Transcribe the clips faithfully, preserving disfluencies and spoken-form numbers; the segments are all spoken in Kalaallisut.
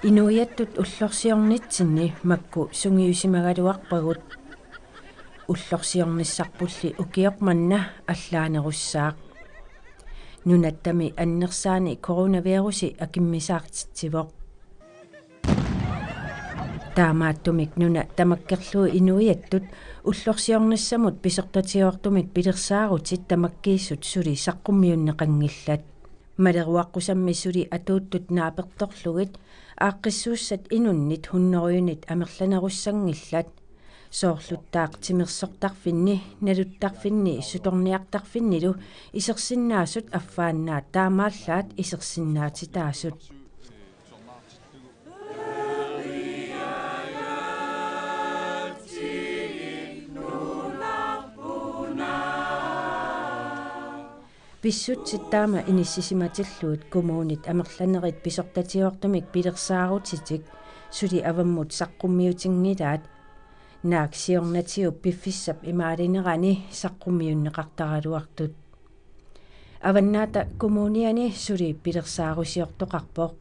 Inuiattut ullorsiornitsinni makku sungiusimagaluarpagut. Ullorsiornissarpulli ukioq manna allaanerussaaq. Nunattami annersaani coronavirusi akimmisaartitsivoq. Taamaattumik nuna tamakkerlugu inuiattut ullorsiornissamut pisortatigoortumik pilersaarutit tamakkiisut suli saqqummiunneqanngillat. Maleruaqqusammi suli atuuttut naapertorlugit aaqqissuussat inunnit hunnorujunit amerlanerussanngillat. Soorluttaaq timersortarfinni, naluttarfinni, sutorniartarfinnilu isersinnaasut affaannaat taamaallaat isersinnaatitaasut. Pissutsit taama inissisimatillugit kommunit amerlanerit pisortatigoortumik pilersaarutitik suli avammut saqqummiutinngilaat. Naak siornatigut piffissap imaalinerani saqqummiunneqartaraluartut. Avannaata Kommuniani suli pilersaarusiortoqarpoq.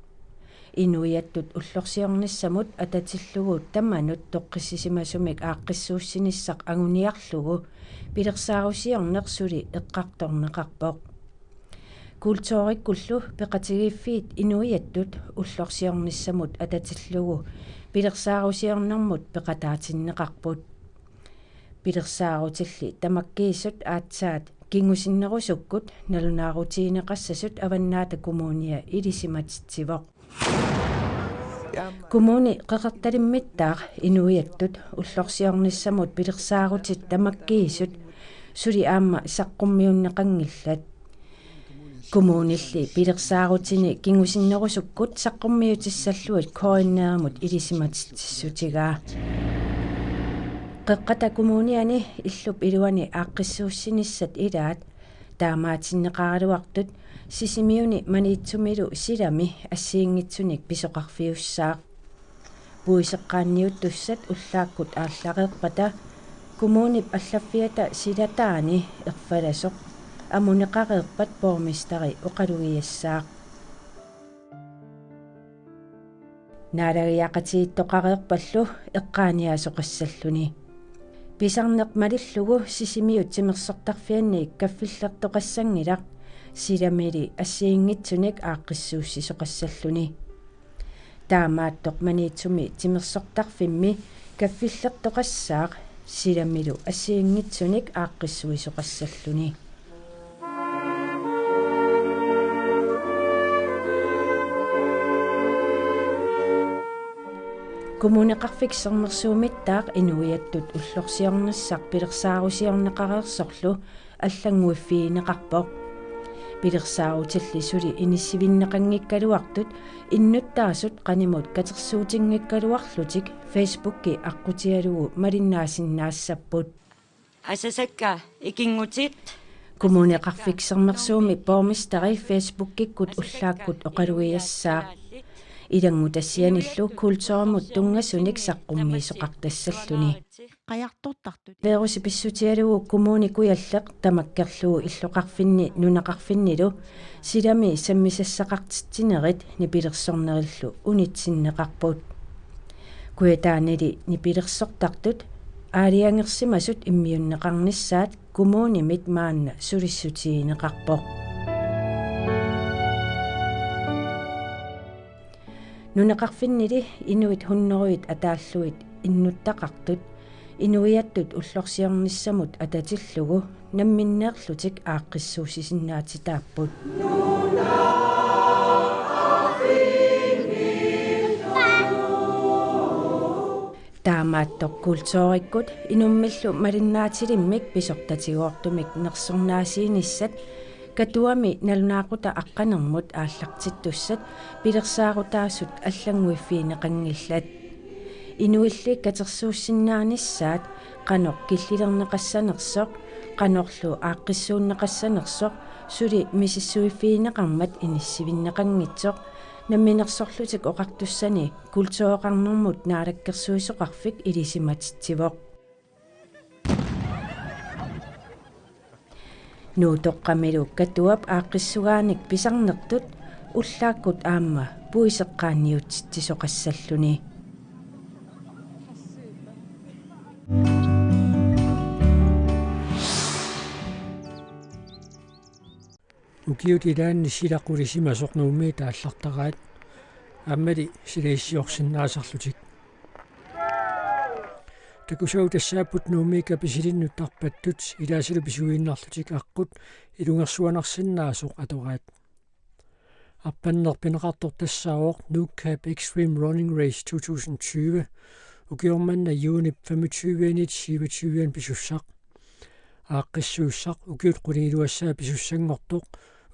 Inuiattut ullorsiornissamut atatillugu tamanut toqqissisimasumik aaqqissuussinissaq anguniarlugu pilersaarusiorneq suli eqqartorneqarpoq. Kulturikkullu peqatigiiffiit inuiattut ullorsiornissamut atatillugu pilersaarusiornermut peqataatinneqarput. Pilersaarutilli tamakkiisut aatsaat kingusinnerusukkut nalunaarutigineqassasut Avannaata Kommunia ilisimatitsivoq. Kommuni Qeqertalimmittaaq inuiattut ullorsiornissamut pilersaarutit tamakkiisut suli aamma saqqummiunneqanngillat. Kommunilli pilersaarutini kingusinnerusukkut saqqummiutissallugit K N R-imut ilisimatitsissutigaa. Qeqqata Kommuniani illup iluani aaqqissuussinissat ilaat taamaatinneqaraluartut Sisimiuni Maniitsumilu silami assigiinngitsunik pisoqarfiussaaq. Puiseqqaanniuttussat ullaakkut aallareerpata kommunip allaffiata silataani erfalasoq amuneqareerpat borgmesteri oqalugiassaaq. Naalagiaqatigiittoqareerpallu eqqaaniaasoqassalluni. Pisarneq malillugu Sisimiut timersortarfianni kaffillertoqassanngilaq, silamili assigiinngitsunik aaqqissuussisoqassalluni. Taamaattoq Maniitsumi timersortarfimmi kaffillertoqassaaq, silamilu assigiinngitsunik aaqqissuisoqassalluni. Kommuneqarfik Sermersuumittaaq inuiattut ullorsiornissaq pilersaarusiorneqareersorlu allannguiffigineqarpoq. Pilersaarutilli suli inissivinneqanngikkaluartut innuttaasut qanimut katersuutinngikkaluarlutik Facebooki aqqutigalugu malinnaasinnaassapput. Asasakka ikinngutit. Kommuneqarfik Sermersuumi borgmesteri Facebookikkut ullaakkut oqalugiassaaq. Ilanngutassianillu kulturimut tunngasunik saqqummiisoqartassalluni. Qajartortartut. Virusi pissutigalugu Kommune Kujalleq tamakkerlugu illoqarfinni nunaqarfinnilu silami sammisassaqartitsinerit nipilersornerillu unitsinneqarput. Kujataanili nipilersortartut aalajangersimasut immiunneqarnissaat kommunimit maanna sulissutigineqarpoq. Nunaqarfinnili inuit hunnorujut ataallugit innuttaqartut inuiattut ullorsiornissamut atatillugu namminneerlutik aaqqissuussisinnaatitaapput. Taamaattoq kulturikkut inummillu malinnaatilimmik pisortatigoortumik nersornaasiinissat Katuami nalunaaqutaq aqqanermut aallartittussat pilersaarutaasut allannguiffigineqanngillat. Inuilli katersuussinnaanissaat qanoq killilerneqassanersoq, qanorlu aaqqissuunneqassanersoq suli misissuiffigineqarmat inissivinneqanngitsoq Namminersorlutik Oqartussani kultureqarnermut naalakkersuisoqarfik ilisimatitsivoq. Nuutoqqamilu Katuap aaqqissugaanik pisarnertut ullaakkut aamma Puiseqqaanniutitsisoqassalluni. Ukiut ilaanni sila qulisimasoq Nuummiit aallartaraat, aammali sila issiorsinnaasarlutik. Takusavut tassaapput Nuummiit Kapisilinnut tarpattut ilaasalu pisuinnarlutik aqqut ilungersuanarsinnaasoq atoraat. Arpanneq pineqartoq tassaavoq Nuuk Cap Extreme Running Race to tusind tyve, ukioq manna juunip femogtyve-anit syvogtyve-anni pisussaq. Aaqqissuussaq ukiut qulingiluassaat pisussanngortoq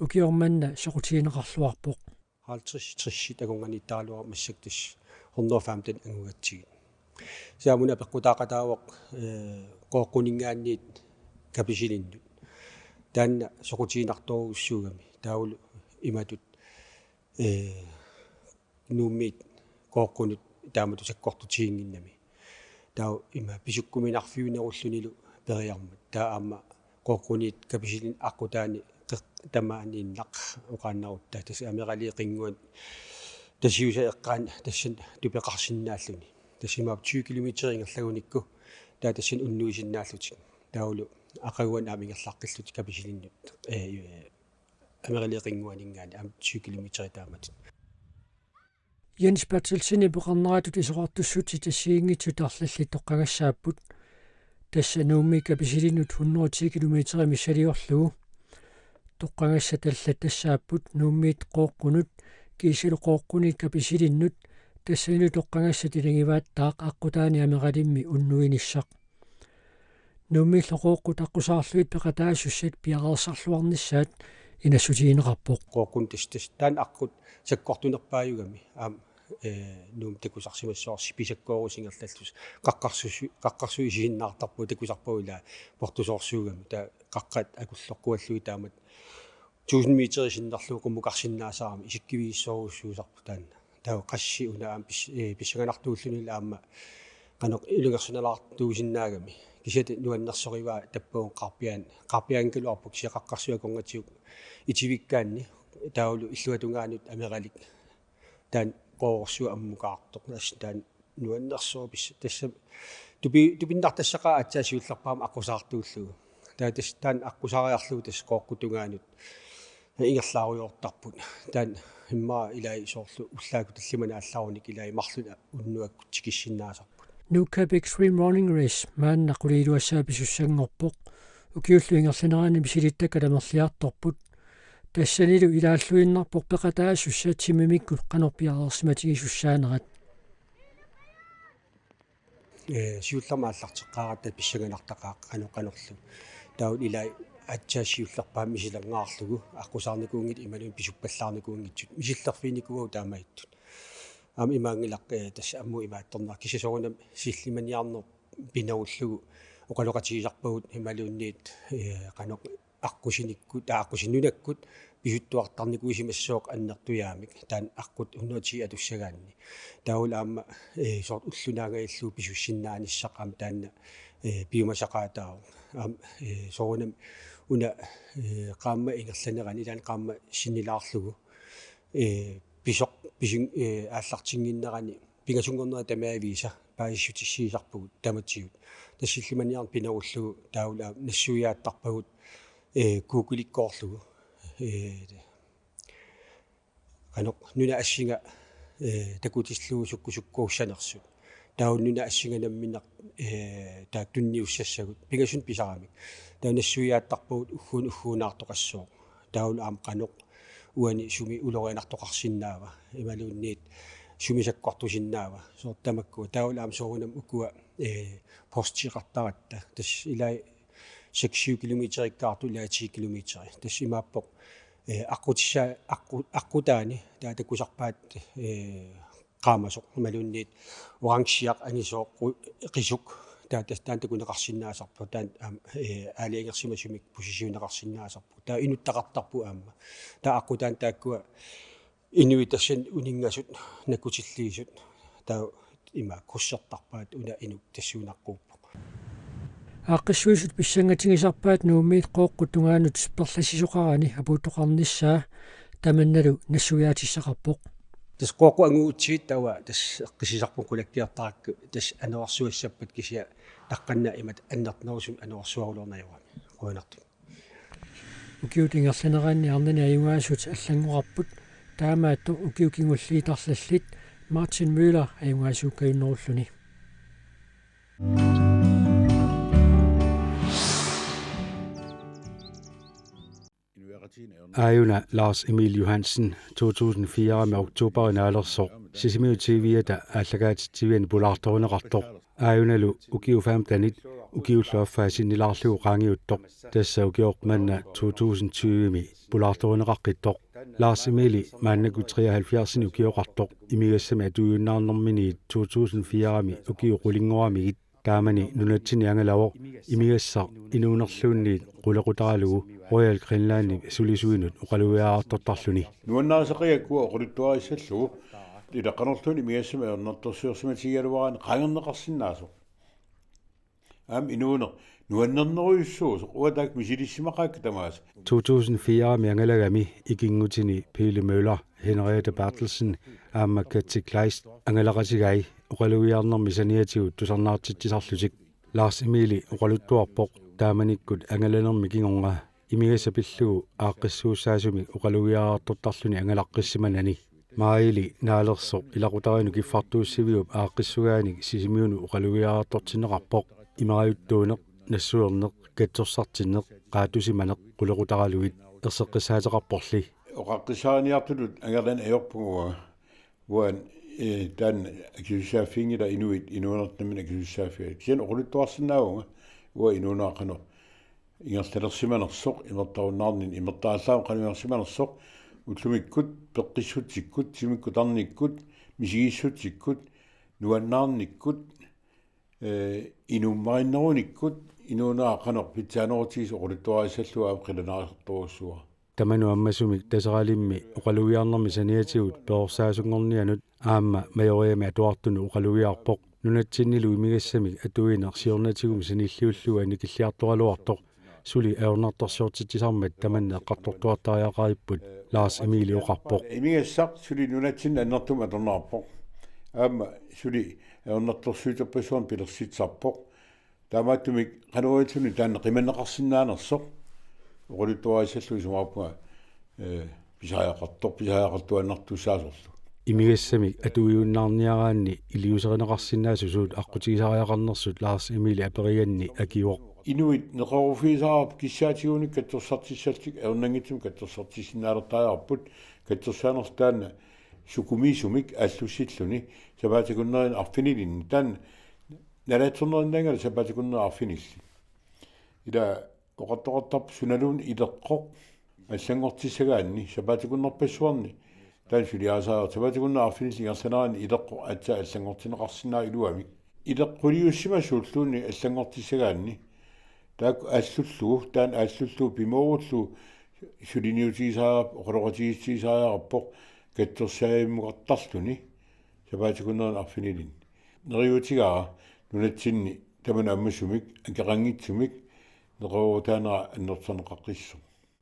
ukioq manna soqutigineqarluarpoq. Halvtreds, tres-it akornanniittaraluarput, massakkut tassa hundrede og femten angugatsigit. Kisianni aamma apeqqutaaqataavoq, eh, Qooqquninngaanniit Kapisilinnut. Taanna soqutiginartorujussuugami. Taavalu imatut, eh, Nuummiit Qooqqunut taamatut sakkortutiginnginnami. Taava ima pisukkuminarfiunerullunilu periarmat. Taava aamma Qooqquniit Kapisilinnut aqqutaani qeq-, tamaaniinnaq oqaannarutta. Tassa Ameraliup qinnguani Tasiusap eqqaani tassani tupeqarsinnaalluni. Tassa imaappoq tyve kilometer ingerlagunikku. Taava tassani unnuisinnaallutik. Taavalu aqaguani aamma ingerlaqqillutik Kapisilinnut. Eh, Ameraliup qinnguaninngaanniit aamma tyve kilometer taamatut. Jens Berthelsenip oqarneratut isorartussutsit assigiinngitsut arlallit toqqagassaapput. Tassa Nuummiit Kapisilinnut hundrede og ti kilometer missiliorlugu. Toqqagassat allat tassaapput Nuummiit Qooqqunut, kiisalu Qooqquniit Kapisilinnut, tassanilu toqqagassat ilagivaattaaq aqqutaani Ameralimmi unnuinissaq. Nuummiillu Qooqqut aqqusaarlugit peqataasussat piareersarluarnissaat inassutigineqarpoq. Qooqqunut tassa, tassa taanna aqqut sakkortunerpaajugami. Aamma, eh, Nuummi takusarsimassavarsi pisakkoorussi ingerlallusi. Qaqqarsuissi-, qaqqarsuit isiginnaartarpagut takusarpagut ilaa portusoorsuugami. Taava qaqqat akulloqquallugit taamatut tusind meter sinnerlugu qummukarsinnaasarami isikkivigissorujussuusarput taanna. Taava qassit una aamma pis-, eh, pissanganartuullunilu aamma qanoq ilungersunalaartuusinnaagami. Kisianni nuannersorivaa tappavunga qaarpiaani. Qaarpiaanngikkaluarpoq kisianni qaqqarsuit akornatigut itivikkaanni taavalu illuatungaanut Ameralik. Taanna qoorsuaq ammukaartoq. Tassa taanna nuannersorpis-, tassa tupi-, tupinnartassaqaaq aatsaat siullerpaamik aqqusaartuullugu. Taava tassa taanna aqqusaariarlugu tassa Qooqqut tungaanut ingerlaarujoortarput. Taanna immaqa ilai soorlu ullaakkut tallimanik aallarunik ilai marlunnik unnuakkut tikissinnaasarput. Nuuk Cap Extreme Running Race maanna qulingiluassaat pisussanngorpoq. Ukiullu ingerlaneranni misilittakkat amerliartorput. Tassanilu ilaalluinnarpoq peqataasussat timimikkut qanoq piareersimatigisussaanerat. Eh, siullermik aallarteqqaaratta pissanganartaqaaq qanoq qanorlu. Taava ilai aatsaat siullerpaamik misilerniarlugu aqqusaarnikuunngitsut imaluunniit pisuppallaarnikuunngitsut misillerfiginikuuagut taamaattut. Aamma imaanngilaq, eh, tassa ammut imaattornera kisianni soorunami sillimaniarneq pinerullugu oqaloqatigisarpagut imaluunniit, eh, qanoq aqqusinikkut, aa, aqqusineq nunakkut pisuttuartarnikuusimassooq annertujaamik. Taanna aqqut hundrede og ti atussagaanni. Taavalu aamma, eh, soorlu ulloq naangajallugu pisussinnaanissaq aamma taanna, eh, piumasaqaataavoq. Aamma, eh, soorunami una, eh, qaammat ingerlanerani, ilaanni qaammat sinnilaarlugu, eh, pisoq, pisin-, eh, aallartinnginnerani pingasunngornerit tamaviisa paasissutissiisarpugut tamatigut. Tassa sillimaniarneq pinerullugu taavalu aamma nassuiaattarpagut, eh, Google-ikkoorlugu. Eh, qanoq nunap assinga, eh, takutillugu sukkusukkuussanersut. Taava nunap assinga nammineq, eh, taakku tunniussassagut. Pingasunik pisaramik. Taava nassuiaattarpagut ugguuna ugguunaartoqassooq. Taavalu aamma qanoq uani sumi ulorianartoqarsinnaava. Imaluunniit sumi sakkortusinnaava. Soorlu tamakkua. Taavalu aamma soorunami ukua, eh, posteqartaratta. Tassa ilai seks syv kilometerikkaartoq ilai ti kilometeri. Tassa imaappoq, eh, aqqutissaa-, aqqu-, aqqutaani taava takusarpaat, eh, qaamasoq imaluunniit orangiaq angisooq qu-, qisuk taava tassa taanna takuneqarsinnaasarpoq taanna aamma, eh, aalajangersimasumik positionineqarsinnaasarpoq. Taava inuttaqartarpoq aamma. Taava aqqutaani taakkua inuit tassani uninngasut nakkutilliisut taava ima krydsertarpaat una inuk tassuunaqquuppoq. Aaqqissuisut pissangatigisarpaat Nuummiit Qooqqut tungaanut perlassisoqarani apuuttoqarnissaa tamannalu nassuiaatissaqarpoq. Tassa Qooqqut angugutsigit taava tassa eqqissisarput qulakkeertarakku, tassa anorersugassappat kisianni taqqanna imatut annertunerusumik anorersuaruluarneq ajorami. Qujanartumik. Ukiut ingerlaneranni arnani ajugaasut allanngoqarput, taamaattoq ukiut kingulliit arlallit Martin Møller ajugaasuukkajunnerulluni. Aajuna Lars Emil Johansen to tusind fire-mi oktoberip naalersoq Sisimiut T V-ata aallakaatitsiviani pulaartorineqartoq. Aajunalu ukiut femtenit ukiullu affaa sinnilaarlugu qaangiuttoq. Tassa ukioq manna to tusind tyve-mi pulaartorineqaqqittoq. Lars Emili maannakkut treoghalvfjerds-inik ukioqartoq imigassamik atuujunnaarnerminiit to tusind fire-mi ukiut qulinngoramigit taamani nunatsinni angalavoq imigassaq inuunerluunniit qulequtaralugu Royal Greenlandip sulisuinut oqalugiaartortarluni. Nuannarisaqigakku oqaluttuarissallugu ila qanorluunniit imigassamik ajornartorsiorsimatigigaluaraanni qaangerneqarsinnaasoq. Aamma inuuneq nuannernerujussuusoq, uanga taakku misilissimaqaakka tamaasa. To tusind fire-mi angalagami ikinngutini Pele Møller, Henriette Berthelsen aamma Katja Kleist angalaqatigai oqalugiarnermi saniatigut tusarnaartitsisarlutik. Lars Emili oqaluttuarpoq taamanikkut angalanermi kingorna imigassaq pillugu aaqqissuussaasumik oqalugiaartortarluni angalaqqissimanani. Maajili naalersoq ilaqutariinnut kiffartuussiviup aaqqissugaanik Sisimiunut oqalugiaartortinneqarpoq. Imerajuttuuneq, nassuerneq, katsorsartinneq, qaattusimaneq qulequtaralugit erseqqissaateqarporli. Oqaqqissaariniartutut angerlaneq ajorpunga uanga. Uanga, eh, taanna akisussaaffiginngilanga inuit inuunertut nammineq akisussaaffigaat. Kisianni oqaluttuarsinnaavunga uanga inuuneq qanoq ingerlalersimanersoq, imertarunnaarnini, imertarallaamik qanoq ingerlasimanersoq, ullumikkut peqqissutsikkut, timikkut tarnikkut, misigissutsikkut, nuannaarnikkut, eh, inummarinnerunikkut, inuuneq qanoq pitsaanerutigisoq oqaluttuarissallugu aamma qilanaartorujussuuara. Tamanut ammasumik Taseralimmi oqalugiarnermi saniatigut perorsaasunngornianut aamma Majoriami atuartunut oqalugiarpoq. Nunatsinnilu imigassamik atuineq siornatigummi sanilliullugu annikilliartoraluartoq. Suli ajornartorsiortitsisarmat tamanna eqqartortuartariaqaripput, Lars Emili oqarpoq. Imigassaq suli nunatsinni annertuumik atorneqarpoq. Aamma suli ajornartorsiuterpassuarnik pilersitsisarpoq. Taamaattumik qanoq ililluni taanna qimanneqarsinnaanersoq oqaluttuarissallugu isumaqarpunga, eh, pisariaqartoq, pisariaqartuaannartussaasorlu. Imigassamik atuujunnaarniaraanni iliuuserineqarsinnaasut suut aqqutigisariaqarnersut Lars Emili aperiganni akivoq. Inuit neqeroorfigisariaqarput kissaatigut katsorsartissallutik, ajornanngitsumik katsorsartissinnaalertariaqarput, katsorsaanerlu taanna sukumiisumik aallussilluni sapaatip akunnerini arfinilinni. Taanna nalaatsornerinnaanngilaq sapaatip akunnerini arfinillit. Ila oqartoqartarpoq sunaluunniit ileqqoq allanngortissagaanni sapaatip akunnerpassuarni. Taanna suliarisariaqartoq sapaatip akunnerata arfinillit ingerlaneranni ileqqoq aatsaat allanngortinneqarsinnaavoq iluamik. Ileqquliussimasoq suulluunniit allanngortissagaanni. Taakku aallullugu, taanna aallullugu pimoorullugu suliniutigisariaqarpoq, oqaloqatigiissutigisariaqarpoq katsorsaajumaartarluni sapaatip akunnerini arfinilinni. Neriuutigaara nunatsinni tamanut ammasumik akeqanngitsumik neqeroorutaanera annertuneqaqqissoq.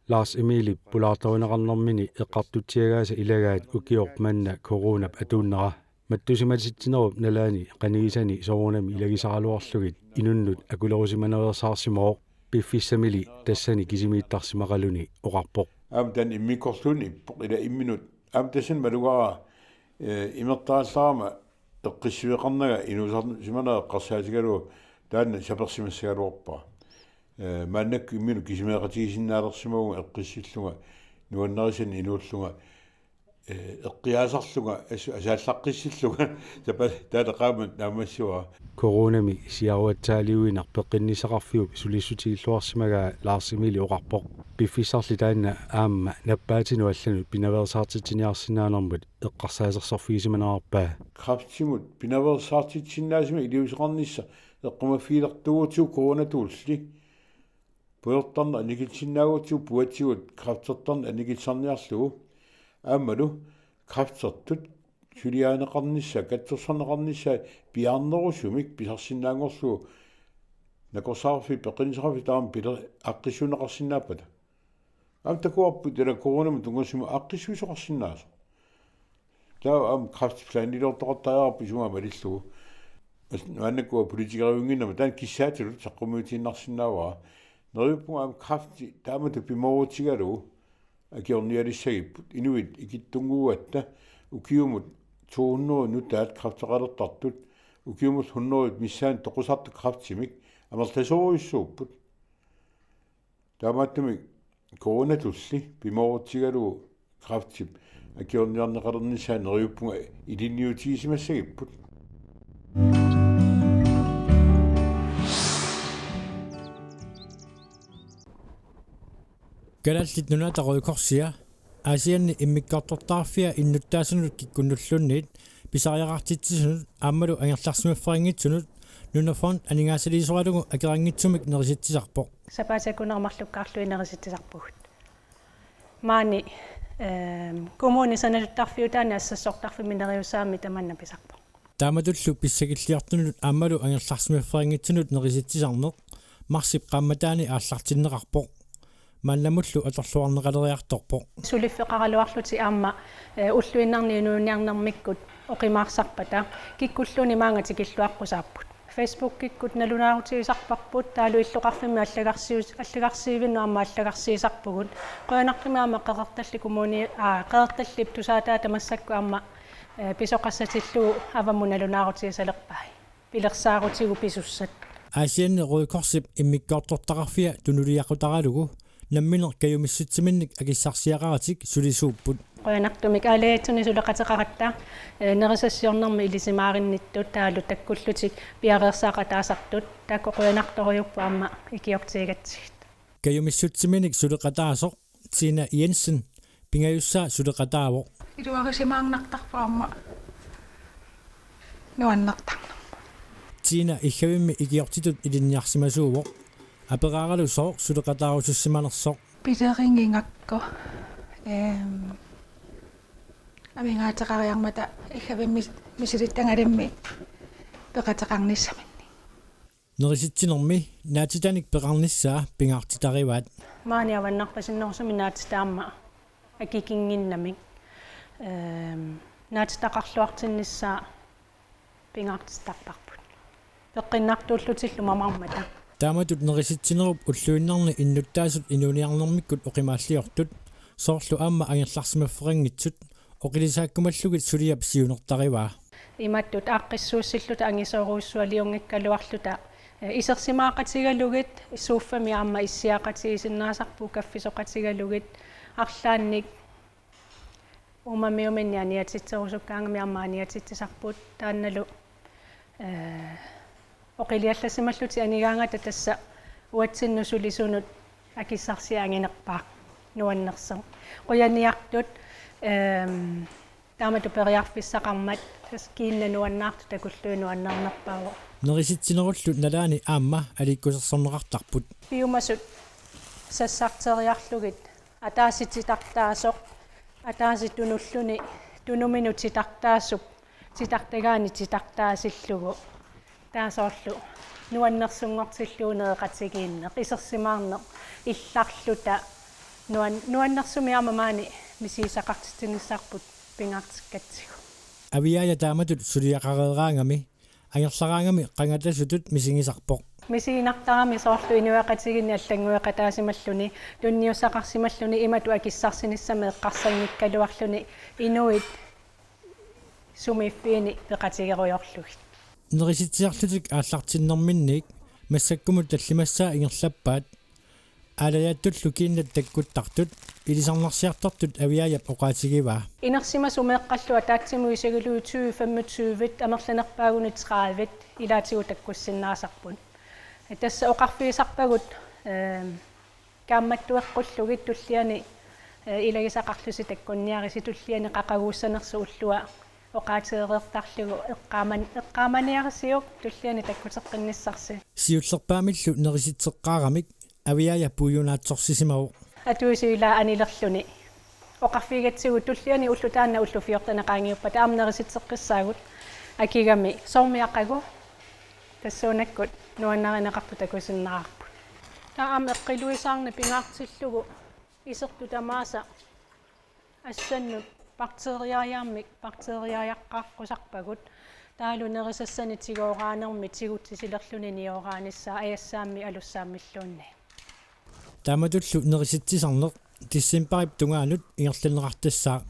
Lars Emilip pulaartorineqarnermini eqqartutsiagaasa ilagaat ukioq manna coronap atuunnera. Mattusimatitsinerup nalaani qanigisani soorunami ilagisaraluarlugit inunnut akulerusimanaveersaarsimavoq, piffissamili tassani kisimiittarsimaqaluni oqarpoq. Aamma taanna immikkorluunniit ippoq ila imminut. Aamma tassani malugaara, eh, imertarallarama eqqissiveqarnanga inuusarsimanera eqqarsaatigalugu taanna sapersimassagaluarpara. Eh, maannakkut imminut kisimiiqatigiinnarsimavunga eqqissillunga, nuannarisannik inuullunga, eh, eqqiaasarlunga, as-, asaallaqqissillunga, tapa-, taanna qaammat naammassivara. Coronami siaruatsaaliuineq peqqinnissaqarfiup sulissutigilluarsimagaa Lars Emili oqarpoq. Piffissarli taanna aamma nappaatinut allanut pinaveersaartitsiniarsinnaanermut eqqarsaatersorfigisimanerarpaa. Kræftimut pinaveersaartitsisinnaasumik iliuuseqarnissaq eqqumaffigilertuugutsigu coronatuulli. Pujortarneq annikillissinnaagutsigu puatsigut kræftertarneq annikillisarniarlugu. Aammalu kræftertut suliarineqarnissaa, katsorsarneqarnissaa piaarnerusumik pisarsinnaanngorlugu nakorsaqarfiit peqqinnissaqarfiit taama pile-, aaqqissuunneqarsinnaappata. Aamma takuarput ila coronamut tunngasumik aaqqissuisoqarsinnaasoq. Taava aamma kræfti planiliortoqartariaqarpoq isumaa malillugu. As-, maannakkut politikeriunnginnama taanna kissaatigalugu saqqummiutiinnarsinnaavara. Neriuppunga aamma kræfti taamatut pimoorutigalugu akiornialissagipput. Inuit ikittunnguugatta ukiumut to hundrede nutaat kræfteqalertartut, ukiumut hundrede missaani toqusartut kræftimik amerlasoorujussuupput. Taamaattumik coronatulli pimoorutigalugu kræftip akiorniarneqalernissaa neriuppunga ilinniutigisimassagipput. Kalaallit Nunaata Røde Korsia Aasianni immikkoortortaqarfia innuttaasunut kikkunnulluunniit pisariaqartitsisunut aammalu angerlarsimaffeqanngitsunut NunaFund aningaasaliisoralugu akeqanngitsumik nerisitsisarpoq. Sapaatip akunnera marlukkaarlugit nerisitsisarpugut. Maani, ehm, kommunip sanaluttarfiutaani assassortarfimmi neriusaammi tamanna pisarpoq. Taamatullu pissakilliortunut aammalu angerlarsimaffeqanngitsunut nerisitsisarneq marsip qaammataani aallartinneqarpoq. Maannamullu atorluarneqaleriartorpoq. Suliffeqaraluarlutik aamma, eh, ulluinnarni inuuniarnermikkut oqimaarsarpata kikkulluunniit maanga tikilluaqqusaapput. Facebookikkut nalunaarutigisarparput, taavalu illoqarfimmi allagarsius-, allagarsiivinnut aamma allagarsiisarpugut. Qujanartumik aamma Qeqertalli Kommuni-, aa, Qeqertallip tusaataata massakkut aamma, eh, pisoqassatillugu avammut nalunaarutigisalerpai. Pilersaarutigu pisussat. Aasianni Røde Korsip immikkoortortaqarfia tunuliaqutaralugu nammineq kajumissutsiminnik akissarsiaqaratik sulisuupput. Qujanartumik aalajangersiuinermi suleqateqaratta, eh, nerisassiornermi ilisimaarinnittut taavalu takkullutik piareersaqataasartut, taakku qujanartorujuupput aamma ikiortiigatsigit. Kajumissutsiminnik suleqataasoq Tina Jensen pingajussaa suleqataavoq. Iluarisimaarnartarpoq aamma nuannertarnerpoq. Tina Iggavimmi ikiortitut ilinniarsimasuuvoq. Aperaaralu sooq suleqataarusussimanersoq. Pilerigigakku, ehm, amigaateqariarmata Iggavimmi misilittagalimmi peqateqarnissaminnik. Nerisitsinermi naatitanik peqarnissaa pingaartitarivaat. Maani avannarpasinnerusumik naatitat aamma akikinnginnamik, ehm, naatitaqarluartinnissaa pingaartittarparput. Peqqinnartuullutillu mamarmata. Taamatut nerisitsinerup ulluinnarni innuttaasut inuuniarnermikkut oqimaalliortut, soorlu aamma angerlarsimaffeqanngitsut, oqilisaakkumallugit suliap siunertarivaa. Imattut aaqqissuussilluta angisoorujussualiunngikkaluarluta, eh, isersimaaqatigalugit, suuffami aamma issiaqatigisinnaasarput kaffisoqatigalugit, arlaannik uumamiuminni aniatitserusukkaangami aamma aniatitsisarput taannalu, eh, oqiliallasimallutik anigaangata tassa uatsinnut sulisunut akissarsiaq anginerpaaq nuannersoq. Qujaniartut, ehm, taamatut periarfissaqarmat tassa kiinaq nuannaartut takullugit nuannernerpaavoq. Nerisitsinerullu nalaani aamma aliikkusersorneqartarput. Piumasut sassarteriarlugit ataaseq titartaasoq, ataaseq tunulluni, tunuminut titartaasup, titartagaani titartaasillugu. Taava soorlu nuannersunngortillugu nereqatigiinneq, isersimaarneq, illarluta, nuan-, nuannersumik aamma maani misigisaqartitsinissarput pingaartikkatsigu. Aviaja taamatut suliaqareeraangami, angerlaraangami qangatasutut misigisarpoq. Misiginartarami soorlu inuiaqatigiinni allanngueqataasimalluni, tunniussaqarsimalluni, imatut akissarsinissamik eqqarsanngikkaluarluni, inuit sumiiffiini peqatigerujoorlugit. Nerisitsisarlutik aallartinnerminniit massakkumut tallimassaa ingerlappaat, aalajattullu kiinnat takkuttartut ilisarnarsiartortut Aviajap oqaatigivaa. Inersimasut meeqqallu ataatsimut isagilu tyve femogtyve, amerlanerpaagunit tredive ilaatigut takkussinnaasarput. Tassa oqarfigisarpagut, ehm, kaammattueqqullugit tulliani, eh, ilagisaqarlusi takkunniarisi, tulliani qaqaguussanersoq ullua oqaatigereertarlugu eqqaaman-, eqqaamaniarisiuk tulliani takkuteqqinnissarsi. Siullerpaamillu nerisitseqqaaramik Aviaja puiunaatsorsisimavoq. Atuisut ilaat anilerluni oqarfigigatsigu tulliani ulloq taanna ulloq fjorten qaangiuppata aamma nerisitseqqissaagut, akigami soormi aqagu tassuunakkut nuannarineqartut takusinnaavarput. Taava aamma eqqiluisaarneq pingaartillugu isertut tamaasa assannut Bakteeriaajaarmik bakteeriaajaqqaqqusarpagut, taavalu nerisassanik tigooraanermik tigutsilerluni niooraanissaa ajassaammik alussaammilluunniit. Taamatullu nerisitsisarneq decembarip tungaanut ingerlanneqartassaaq